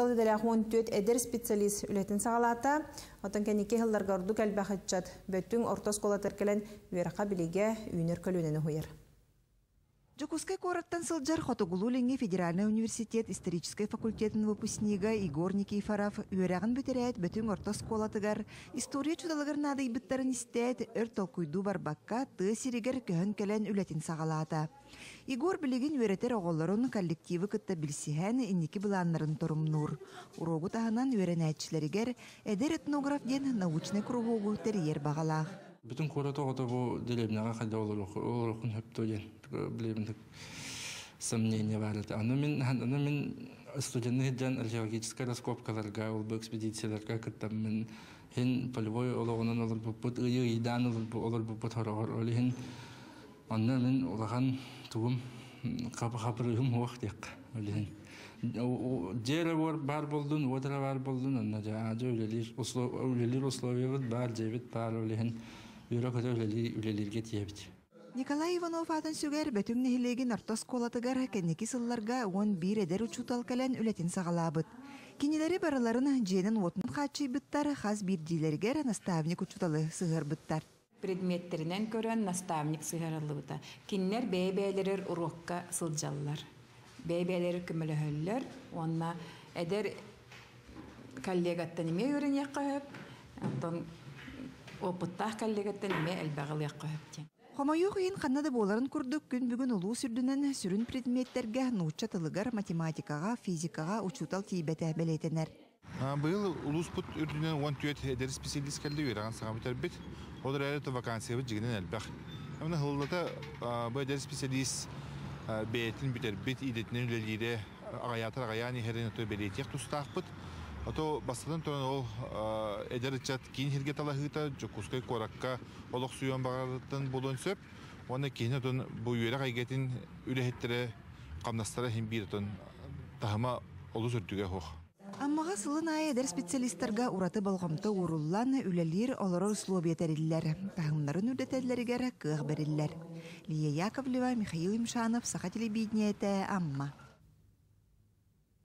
Учуутал идэлээх 14 эдэр специалист үлэтин саҕалаата. Оттон кэнники сылларга ордук элбэх ыччат Бөтүҥ орто оскуолатыгар кэлэн үөрэххэ-билиигэ үүнэр көлүөнэни уһуйар. Дьокуускай куораттан сылдьар Хотугулуу-Илиҥҥи федеральнай университет историческай факультетын выпускнига Егор Никифоров үөрэҕин бүтэрээт Бөтүҥ орто оскуолатыгар история учууталыгар наадыйбыттарын истээт, өр толкуйдуу барбакка, тыа сиригэр көһөн кэлэн үлэтин саҕалаата. Егор билигин үөрэтэр оҕолорун коллективы кытта билсиһэн, инники былааннарын торумнуур. Уруогу таһынан үөрэнээччилэригэр Эдэр этнограф диэн научнай куруһуогу тэрийэр баҕалаах. Бүтүн куорат оҕото бу дэриэбинэҕэ хайдах олоруоххун сөптөө диэн билигин сомнение баар этэ. Аны мин аны мин студенны сылдьан археологическай раскопкаларга, ол бу экспедицияларга кыттаммын иһин полевой олоҕунан олорбуппут, ыйы ыйдаан олорбуппут хороҕор. Ол иһин онно мин улахан тугум хапырыыһым суох диэххэ. Ол иһин дьиэ эрэ баар буоллун, уот эрэ баар буоллун, онно дьэ аадьа үлэлиир үлэлиир условиябыт баар, дьиэбит баар, ол иһин үөрэ-көтө үлэлииргэ тиийэбит. Николай Иванов аатын сүгэр Бөтүҥ нэһилиэгин орто оскуолатыгар кэнники сылларга 11 эдэр учуутал кэлэн үлэтин саҕалаабыт. Кинилэри барыларын дьиэнэн-уотунан хааччыйбыттар, хас биирдиилэригэр наставник учууталы сыһыарбыттар. Предметтэринэн көрөн наставник сыһыарыллыбыта. Кинилэр бэйэ-бэйэлэригэр уруокка сылдьаллар. Бэйэ-бэйэлэригэр көмөлөһөллөр уонна эдэр коллегаттан эмиэ үөрэниэххэ сөп, оттон опыттаах коллегаттан эмиэ элбэҕи ылыахха сөп диэн. Хомойуох иһин ханна да буоларын курдук күн бүгүн улуус үрдүнэн сүрүн предметтэргэ нуучча тылыгар, математикаҕа, физикаҕа учуутал тиийбэтэ бэлиэтэнэр. Быйыл улууспут үрдүнэн 14 эдэр исписэлиис кэллэ үөрэҕин саҥа бүтэрбит. Ол эрээри вакансиябыт дьиҥинэн элбэх. Эмне сыллата бу эдэр исписэлиис бэйэтин бүтэрбит идэтинэн үлэлиирэ аҕайаатар аҕайаан иһэрин ото бэлиэтиэх тустаахпыт. Ото бастатан туран ол эдэр ыччат киин сиргэ талаһыыта Дьокуускай куоракка олохсуйуон баҕарарыттан буолуон сөп. Уонна киһини отон бу үөрэх эйгэтин үлэһиттэрэ хамнастара иһин биир отон таһыма олус үрдүгэ суох. Аммаҕа сылын аайы эдэр специалистарга ураты болҕомто ууруллан, үлэлиир, олорор условия тэриллэр, таһымнарын үрдэтэллэригэр кыах бэриллэр. Лия Яковлева, Михаил Юмшанов, Саха телевидениетэ, Амма.